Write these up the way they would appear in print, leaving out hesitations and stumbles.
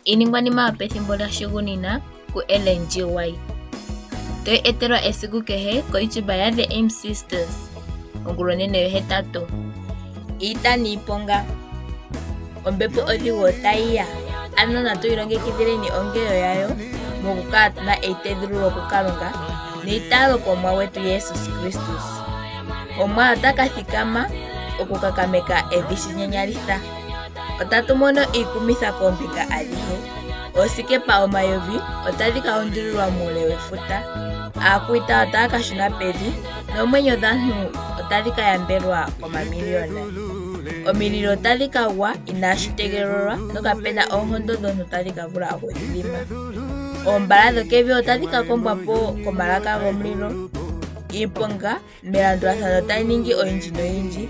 Iiningwanima yopethimbo lyashugunina kuEllen G. White. Toyi etelwa esiku kehe koYouTube yaThe Aim Sisters ongulonene yohetatu. Iita niiponga. Ombepo odhigu otayi ya, ano natu ilongekidhileni ongeyo yayo mokukala tu na eitedhululo kuKalunga neitaalo kOmuwa gwetu Jesus Kristus. Omuwa ota ka thikama okukakameka evi shinyanyalitha. Otatu mono iikumitha koombinga adhihe. Oosikepa omayuvi otadhi ka undulilwa muule wefuta. Aakwiita otaya ka shuna pevi noomwenyo dhaantu otadhi ka yambelwa komamiliyona. Omililo otadhi ka gwa inaashi tegelelwa nokape na oonkondo dhomuntu tadhi ka vula oku dhi dhima. Oombala dhokevi otadhi ka kombwa po komalaka gomulilo. Iiponga melandulathano otayi ningi oyindji noyindji.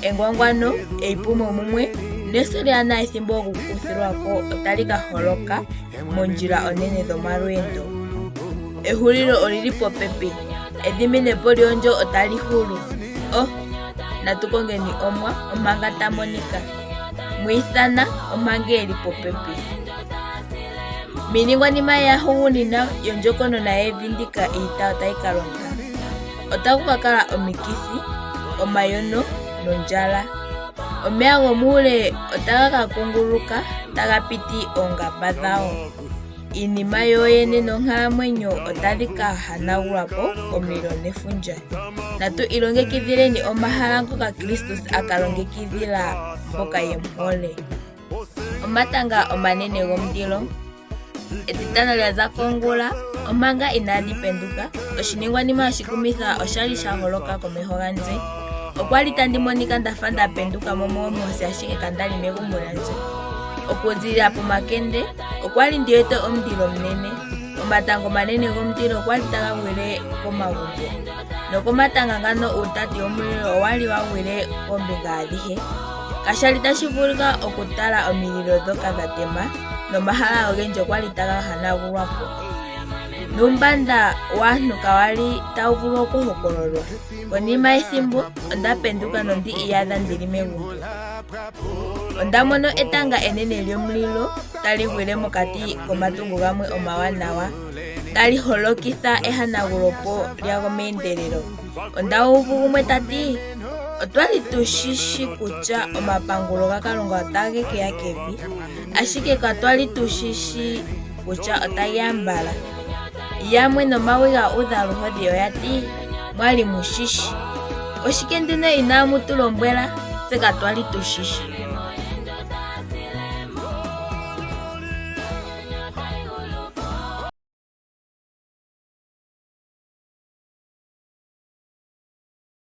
Engwangwano, eipumomumwe neso lyaa na ethimbo okukuthilwa ko otali ka holoka moondjila onene dhomalweendo. Ehulilo oli li popepi, edhiminepo lyoondjo otali hulu. Oh, natu kongeni Omuwa omanga ta monika, mu ithana omanga e li popepi. Miiningwanima yahugunina yondjokonona yevi ndika iita otayi ka londa. Otaku ka kala omikithi, omayono nondjala. Omeya gomuule otaga ka kunguluka taga piti oongamba dhago. Iinima yo yene nonkalamwenyo otadhi ka hanagulwa po komulilo nefundja. Natu ilongekidhileni omahala ngoka Kristus a ka longekidhila mboka ye mu hole. Omatanga omanene gomulilo. Etitano lya za kongula, omanga inaandi penduka, oshiningwanima oshikumitha osha li sha holoka komeho gandje. Okwa li tandi monika nda fa nda penduka mo moomposi ashike kanda li megumbo lyandje. Okuziilila pomakende, okwa li ndi wete omulilo omunene. Omatanga omanene gomulilo okwa li taga gwile komagumbo. Nokomatanga ngano uutati womulilo owa li wa gwile koombinga adhihe. Kasha li tashi vulika okutala omililo ndhoka dha tema nomahala ogendji okwa li taga hanagulwa po. Nuumbanda waantu kawa li tawu vulu okuhokololwa. Konima yethimbo onda penduka nondi iyadha ndi li megumbo. Onda mono etanga enene lyomulilo tali gwile mokati komatungo gamwe omawanawa, tali holokitha ehanagulopo lyago meendelelo. Onda uvu gumwe ta ti, Otwa li tu shi shi kutya omapangulo gaKalunga otage ke ya kevi, ashike katwa li tu shi shi kutya otage ya mbala. Yamwe nomawi ga udha oluhodhi oya ti, Mwa li mu shi shi. Oshike nduno inaamu tu lombwela? Tse katwa li tu shi shi.